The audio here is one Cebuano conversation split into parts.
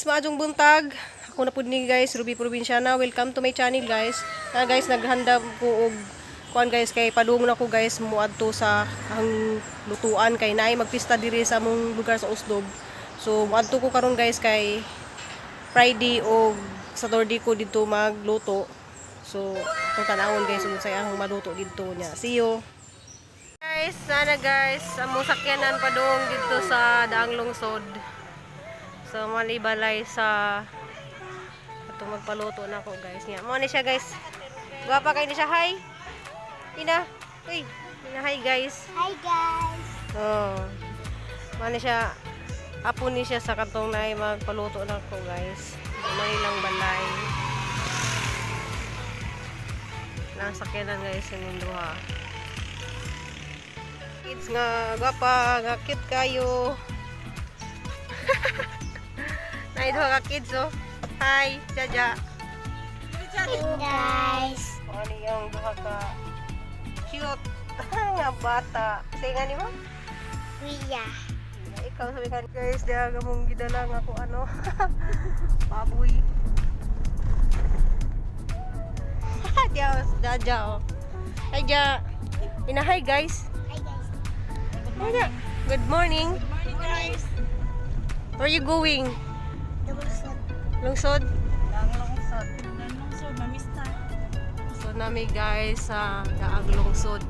Maayong buntag. Ako na pud ni, guys, Ruby Provinciana. Welcome to my channel, guys. Na guys, naghanda ko og kuan, guys, kay padung na ko, guys, muadto sa ang lutuan kay naay magpista diri sa among lugar sa Oslob. So muadto ko karon, guys, kay Friday o Saturday ko didto magluto. So itong tanawon, guys, kung unsay ang maluto didto niya. See you. Guys, sana guys, among sakyanan padung didto sa Daang Lungsod. So malibalay sa ato magpaluto na ko, guys, niya. Mo ni siya, guys. Gwapa kay ni siya. Hi. Ina. Uy, ina, hi guys. Hi guys! Oh. Mo ni siya, apo ni siya sa katong naay magpaluto na ko, guys. Mo lang balay. Nang sakyanan, guys, yung duha. Kids nga gwapa, nga cute kayo. Naay duha ka kids oh. Hi, Jaja. Hi guys! Ano yung duha ka cute nga bata. Say nga ni mo? Kuya. Ikaw sabi ka, guys, diha ka mong gidala nga ko ano. Baboy. Diya, Jaja oh. Hi, Ja. Ina, hi guys. Hi guys! Hi, Ja. Good morning. Good morning, guys. Where are you going? Lungsod. Lungsod? Daang Lungsod. Daang Lungsod, mamista. So nami, guys, sa Daang Lungsod.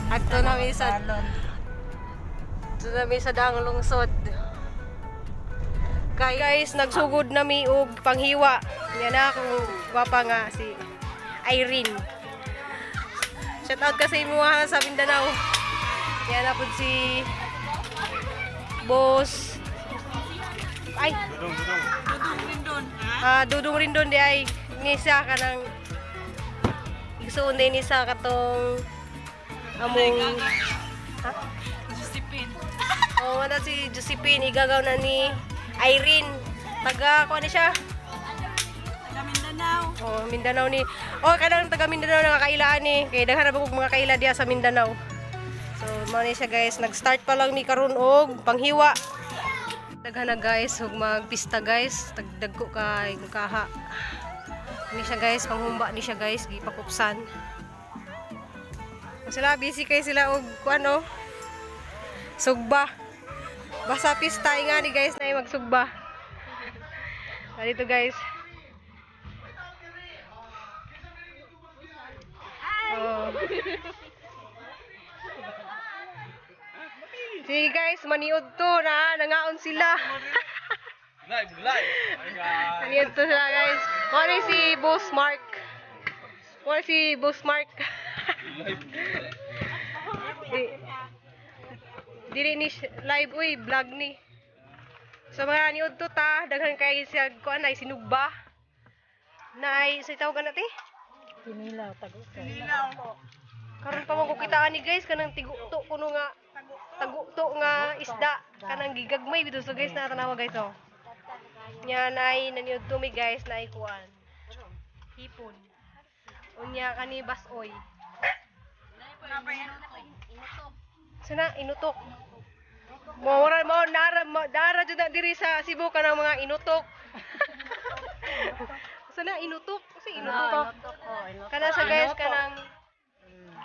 Adto nami sa Daang Lungsod. Kay guys, nagsugod nami og panghiwa. Yan na akong gwapa nga si Irene. Shout out kasi mo ha sa Mindanao. Yan na pud si Boss. Ay, Dudong Rindon. Ah, Dudong Rindon di ay ni siya kanang igsuon din ni sa katong among ha? Josephine. Oh, wala si Josephine, igagaw na ni Irene. Taga kuan ni siya? Taga Mindanao. Oh, Mindanao ni. Oh, kanang taga Mindanao nakakailaan ni. Kay daghan na ba kog mga kaila diha sa Mindanao. So, mao ni siya, guys, nag-start pa lang mi karon og panghiwa. Daghan na, guys, ug magpista, guys, tagdagko kay kaha. Ni siya, guys, panghumba ni siya, guys, gipakupsan. Sila busy kay sila og kuan oh. Sugba. Basta pista nga ni, guys, na magsugba. Dito, guys. Oh. Sige guys, maniud to na nangaon sila. Live, live. Maniud to sila, guys. Mao ni si Boss Mark. Mao ni si Boss Mark. Di, dili ni live uy, vlog ni. So mga niud to ta, daghan kay siya kuan ay sinugba. Naay sa tawag na ti? Kinilaw, tago. Karon pa man ko kitaan ni, guys, kanang tigukto kuno nga tagukto nga isda kanang gigagmay bitaw, so guys, natanawa, guys, oh. Nya nay naniud to mi, guys, naay kuan. Hipon. Unya kani basoy. Sana inutok. Mo ora mo nara mo dara jud na diri sa Cebu kanang mga inutok. Sana inutok kasi inutok. Kana sa guys, kanang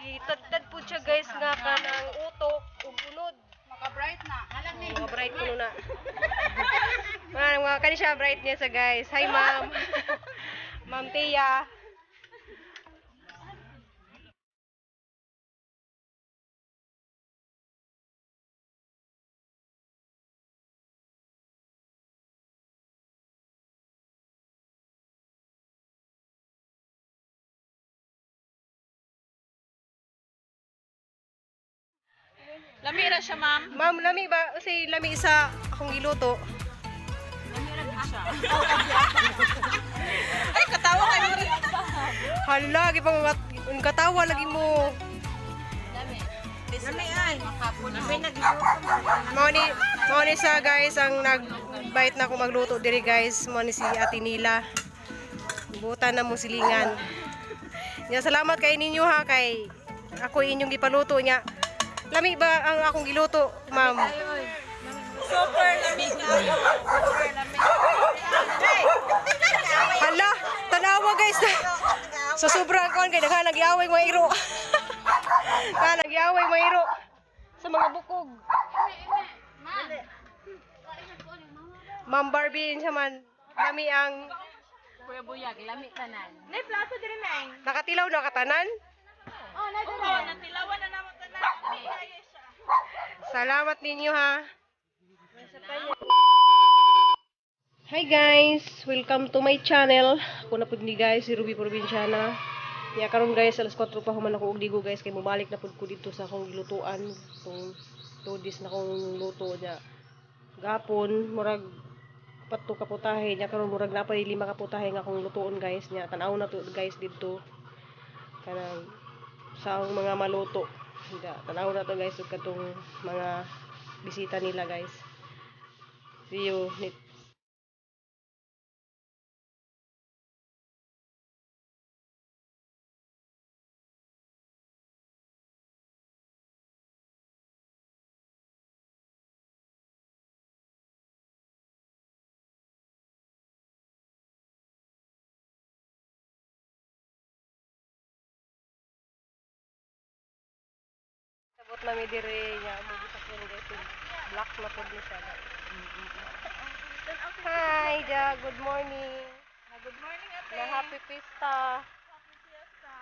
gitadtad po siya, guys, nga kanang utok ug unod. Maka-bright na. Alam ni. Mga bright kuno na. Mga kani siya, bright niya sa guys. Hi, ma'am. Ma'am Tia. Lami ra siya, ma'am. Ma'am, lami ba? Kasi lami sa akong giluto. Lami ra gid siya. Ay, katawa kayo rin. Hala, gipang katawa lagi mo. Lami ay. Lami na Mao ni sa guys ang nagbait na ako magluto diri, guys. Mao ni si Ate Nila. Butan na mo silingan. Nya salamat kay ninyo ha, kay ako inyong gipaluto niya. Lami ba ang akong giluto, ma'am? Super lami kaayo. Super lami. Hey! Hala, tanawa guys. Sa sobrang kuan kay daghan nagyaway mga iro. Daghan nagyaway mga iro sa mga bukog. Ma'am Barbie siya man. Lami ang Kuya Buyag, lami tanan. Nay, plato diri na. nakatilaw na katanan. Oh, natilawan na namo tanan. Lami kaayo siya. Salamat ninyo ha. Hi guys! Welcome to my channel. Ako na pud ni guys, si Ruby Provinciana. Ya karon guys, alas 4 pa human ako og ligo guys kay mobalik na pud ko dito sa akong gilutuan tong 2 days na akong luto niya. Gapon murag pato ka putahe niya karon murag napay lima ka putahe nga akong lutuon guys niya. Tan-aw na to guys didto kanang sa akong mga maluto. Hindi, tanaw na to guys ug katong mga bisita nila guys. See you next. Sabot na mi dire nya mo gisakyan guys yung black na pud ni siya guys. Hi, Ja. Good morning. Good morning, ate. Na happy pista. Happy fiesta.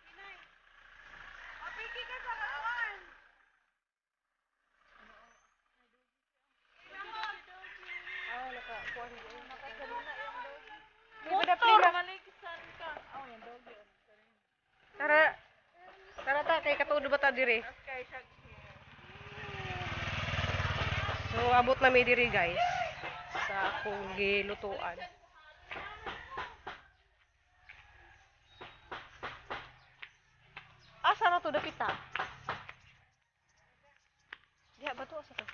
Pinay. Apiki ka sa kawan. Ah, naka kuan Motor, maligsan ka. Oh, yan doggy. Tara. Tara ta kay katuod ba ta dire? Okay, siya. So abot na mi diri guys sa akong gilutuan. Asa na to dapit ta? Diha ba to asa to?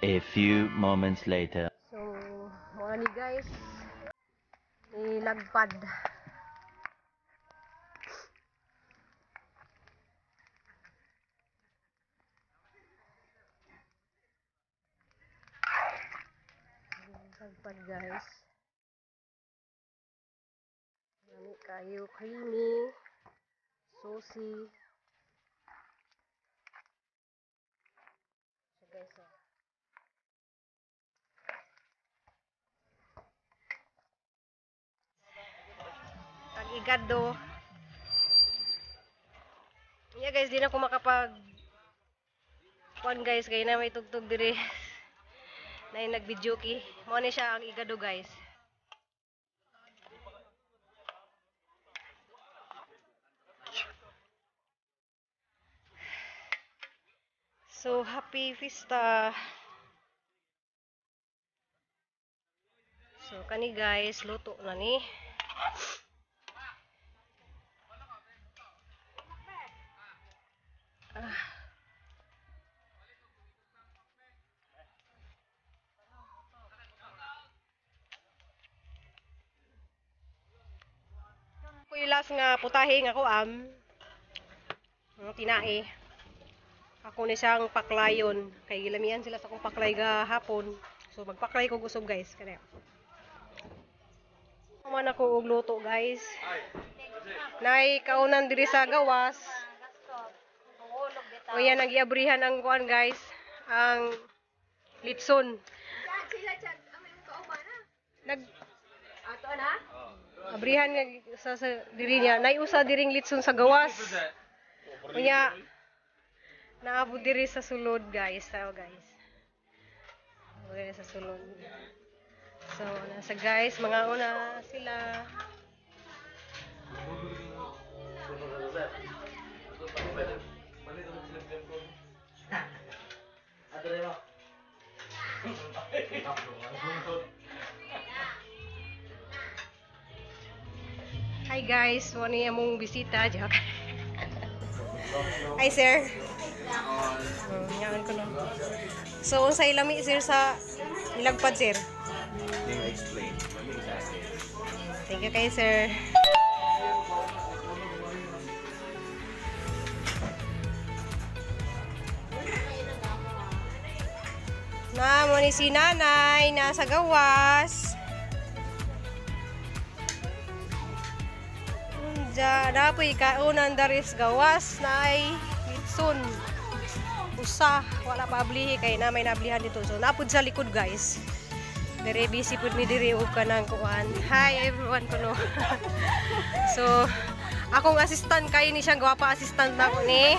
A few moments later. So, mga ni guys, nilagpad. Nilagpad guys. Lami kayo, creamy, saucy. So guys, oh. Ang igado. Yeah guys, di na ako makapag kuan guys kay na may tugtog dire. Na yung nag-video ki. Mo ni siya ang igado guys. So happy fiesta. So kani guys, luto na ni. Ko yung last nga putahe nga ko am. Ang tinae. Ako ni siyang paklayon. Kay gilamian sila sa akong paklay gahapon. So magpaklay ko gusob guys kani. Man ako og luto guys. Nay kaunan diri sa gawas. O yan ang giabrihan ang kuan guys, ang litson. Nag Abrihan nga sa diri niya. Nay usa diring litson sa gawas. Unya naabot diri sa sulod guys. So guys. Naabot diri sa sulod. So nasa guys, mga una sila. Hi guys, mo ni among bisita joke. Hi sir. Ngaon ko no. So unsay lami sir sa nilagpad sir? Explain. Thank you kay sir. Na mo ni si nanay nasa gawas. Unja, napoy kaunan daris gawas nay litson. Usa, wala pa ablihi kay na may nablihan dito. So napud sa likod, guys. Dire busy pud mi diri og kanang kuan. Hi everyone kuno. So akong assistant kay ni siyang gwapa assistant na ko ni.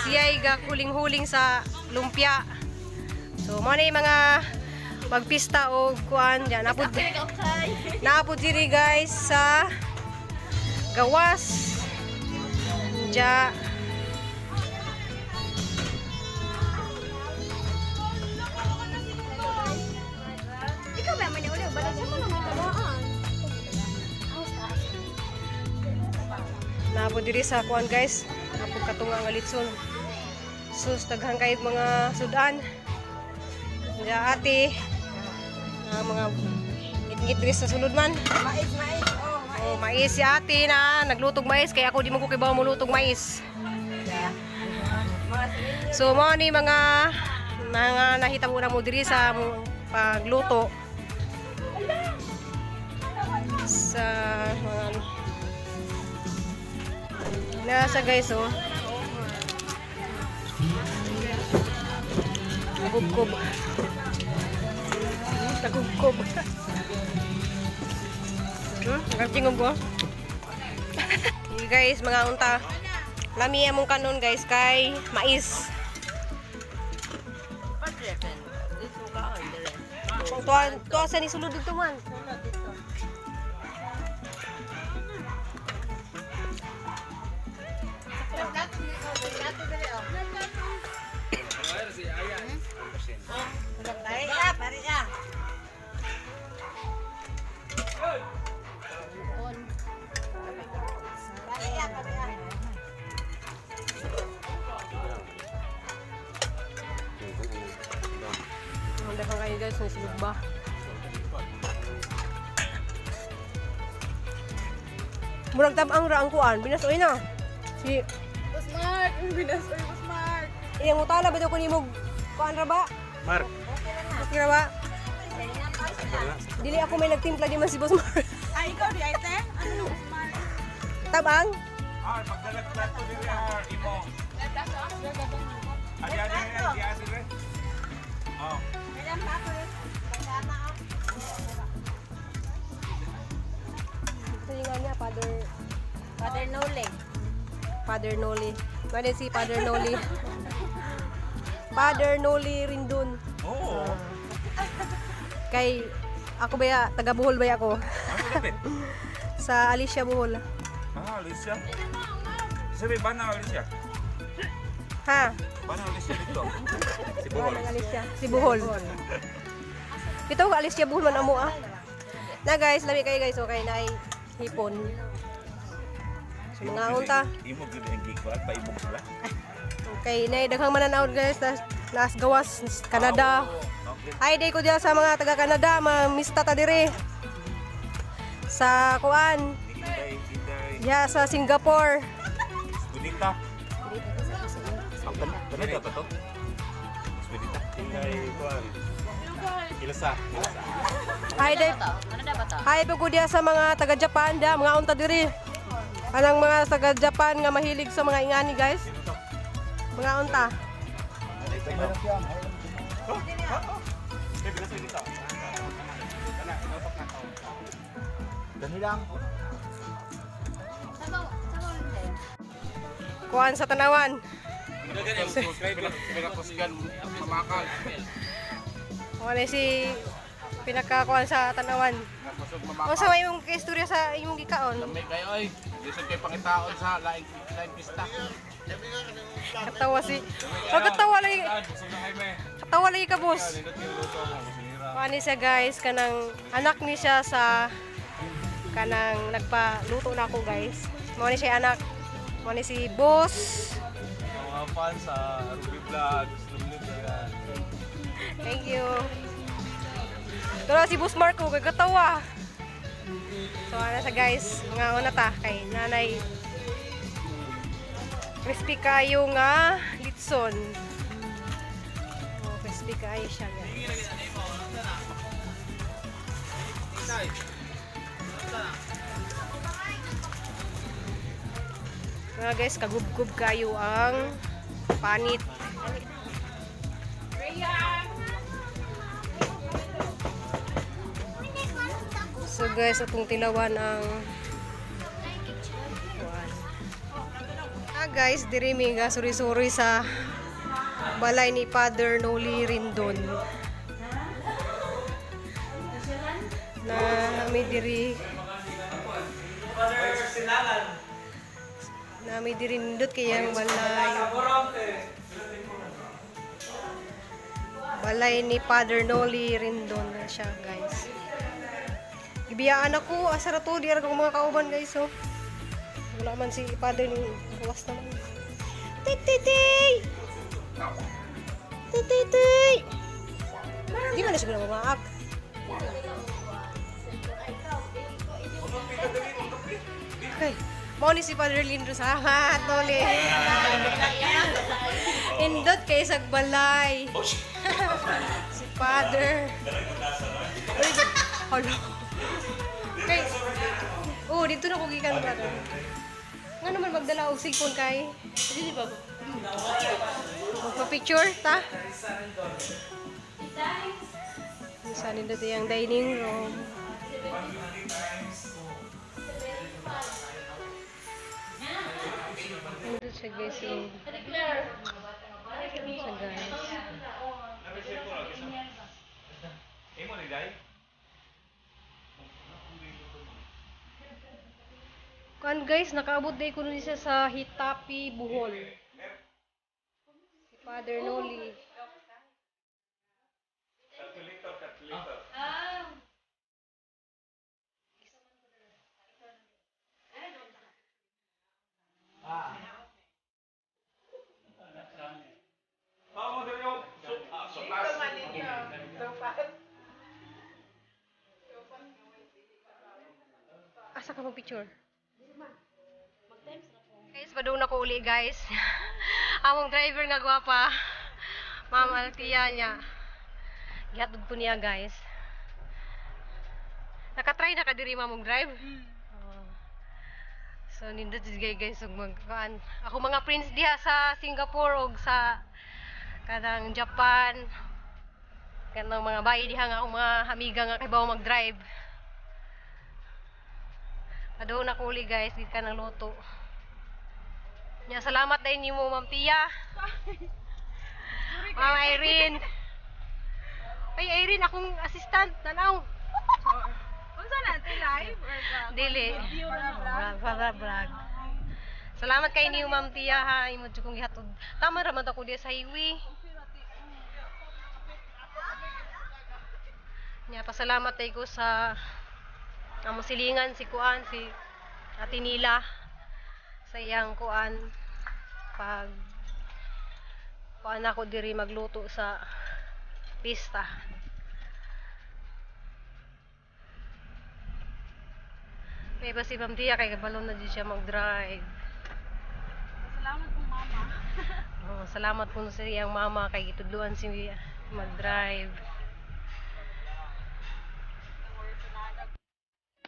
Siya'y gakuling-huling sa lumpia. So mo na yung mga magpista o kuan diyan. Napud diri, guys, sa gawas. Diya. Ikaw ba man uli balik sa mga tagaan. Napud diri sa kuan, guys. Napud katunga nga litson. Sus, daghan kayo mga sudan. Diya ate. Ang mga ngit-ngit diri sa sulod man. Mais, mais. Oh, mais. Oh, mais si ate na naglutog mais kaya ako di mo ko kibaw molutog mais. So mao ni mga nahitabo na mo diri sa pagluto sa mga nasa, guys, oh. Tagubkob. Tagubkob. Nagtingog ko. You guys, mga unta. Lami among kanon, guys, kay mais. Tuwa, tuwa sa ni sulod dito man. Pare ah, pare ah. Pare ah, pare ah. Handa ka kayo, guys, may sulod ba? Murag tab-ang ra ang kuan, binasoy na. Si Boss Mark, binasoy Boss Mark. Iyang utala ba daw kunin mo kuan ra ba? Mark. Okay ra ba? Dili ako may nagtimpla, di man si Boss Mark. Ay, ikaw di ay te? Ano Boss Mark? Tabang? Ah, pagdalag plato diri ah, imo. Adi adi adi adi adi. Oh. Kailan pa ako eh? Kasama ako. Ito yung nga niya, Father Father Nole. Father Noli. Mali si Father Noli. Father Noli Rindon. Oo. Kay ako ba ya, taga Bohol ba ya ako? Ano lapit? Sa Alicia, Bohol. Ah, Alicia. Sabi ba na Alicia? Ha? Ba na Alicia dito? Si Bohol. Ang Alicia. Si Bohol. Ito ka Alicia Bohol man amo ah. Na guys, lami kayo, guys, okay na ay hipon. So mga unta. Imo gyud ang gikwan, paimog sila. Okay, nay daghang mananaw, guys, nas gawas Canada. Okay. Ay, day ko diya sa mga taga Canada, mga mista ta dire. Sa kuan, Inday, inday. diya sa Singapore. Bonita. Ang Canada ba to? Bonita. Inday, kuan. Ilsa, Ilsa. Hi day. Hi po ko diya sa mga taga Japan diya, mga unta diri. Anang mga taga Japan nga mahilig sa mga ingani, guys. Mga unta. Kuan sa tanawan. Kuan na si pinakakuan sa tanawan. Unsa may imong istorya sa imong gikaon? May kayo ay, lisod kayo pangitaon sa laing laing pista. Katawa si. Pagkatawa lagi. Katawa lagi ka, boss. Kuan ni siya, guys, kanang anak ni siya sa kanang nagpaluto na ako, guys. Mao ni siya anak. Mao ni si boss. Mga fans sa Ruby Vlogs, lumlip yan. Thank you. Pero si Boss Marco, kagatawa. So, ano siya, guys, mga una ta, kay nanay. Crispy kayo nga litson. Oh, crispy. Grabe kaayo siya, guys. Mga guys, kagubgob kayo ang panit. So guys, atong tilawan ang kuan. Ah guys, diri mi ga suri-suri sa balay ni Father Noli Rindon. Na may diri na may diri nindot kayang balay. Balay ni Father Noli Rindon na siya, guys. Gibiyaan ako, asa ra to, di ra ko mga kauban, guys, oh. Wala man si Father ni gawas naman. Tay tay tay. Tay tay tay. Di man na siguro mamaak. Okay. Mao ni si Father Lindo, salamat, Noli. Indot kay sagbalay. Si Father. Uy, hala. Kay, oh, dito na ko gikan, brother. Nga naman magdala og cellphone kay. Dili ba? Magpa-picture ta? Sa nindot yung dining room. Nindot siya, guys. Oh. Siya, guys. Imo ni Day? Kuan guys, nakaabot day kuno siya sa Hitapi, Bohol. Si Father Noli. Calculator, calculator. Ah. mo diri yung sopas. Asa ka mag-picture? Guys, padung na ko uli, guys. Among driver nga gwapa. Ma'am Althea niya. Gihatod ko niya, guys. Nakatry na ka diri, ma'am, og drive? Oo. So nindot jud kay guys og magkuan. Ako mga prince diha sa Singapore og sa kanang Japan. Kanang mga bayi diha nga akong mga amiga nga kay mag-drive. Padung na ko uli, guys, gikan ng luto. Nya salamat dahil nimo, Ma'am Tia. Ma'am Irene. Ay Irene, akong assistant tanaw. Unsa na ti live or ba? Dili. Video na Vlog, vlog, vlog. Salamat kay niyo, Ma'am Tia, ha. Imo jud kong gihatod. Tama ra man ako diya sa highway. Nya pasalamat tay ko sa among silingan si Kuan si Ate Nila sa iyang kuan pag kuan ako diri magluto sa pista. May ba si Ma'am Tia kay kabalo na jud siya mag-drive. Salamat po, mama. Oh, salamat po sa iyang mama kay gitudluan si mag-drive.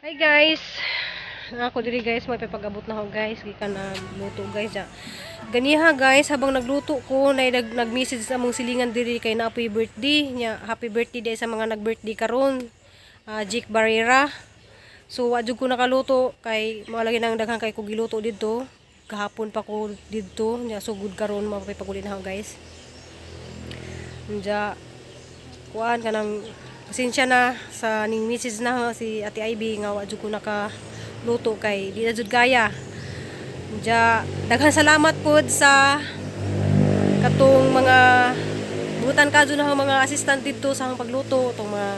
Hi guys. Ako diri guys, may pagabot na ako guys, gikan nagluto guys ja. Ganiha guys, habang nagluto ko, nay nag-message sa among silingan diri kay na happy birthday niya. Happy birthday day sa mga nag-birthday karon. Ah, Jake Barrera. So wa jud ko nakaluto kay mga lagi nang daghan kay ko giluto didto. Gahapon pa ko didto nya sugod karon mapapaguli na ako guys. Nya kuan kanang pasensya na sa ning message na ho, si Ate Ivy nga wa jud ko nakaluto kay di na jud kaya. Nya daghan salamat pod sa katong mga butan kadto na ho mga assistant didto sa akong pagluto tong mga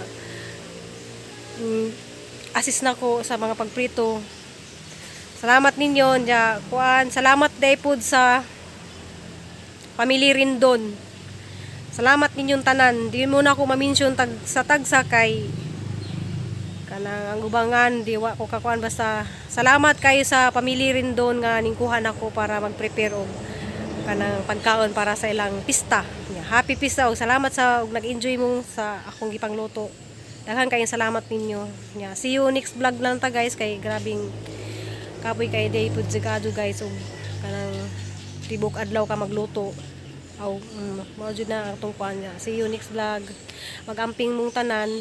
assist na ko sa mga pagprito. Salamat ninyo nya kuan, salamat day pod sa family Rindon. Salamat ninyong tanan. Di mo na ako ma-mention tag, sa tagsa kay kanang ang ubangan di wa ko kakuan basta salamat kayo sa pamilya Rindon nga ningkuhan ako para mag-prepare og Kanang pagkaon para sa ilang pista. Nya, happy pista og salamat sa og nag-enjoy mo sa akong gipangluto. Daghan kayong salamat ninyo. Nya, see you next vlog lang ta, guys, kay grabing kapoy kay day pud sigado, guys, og kanang tibok adlaw ka magluto. Aw, mao jud na ang atong kuan niya. See you next vlog. Magamping mong tanan.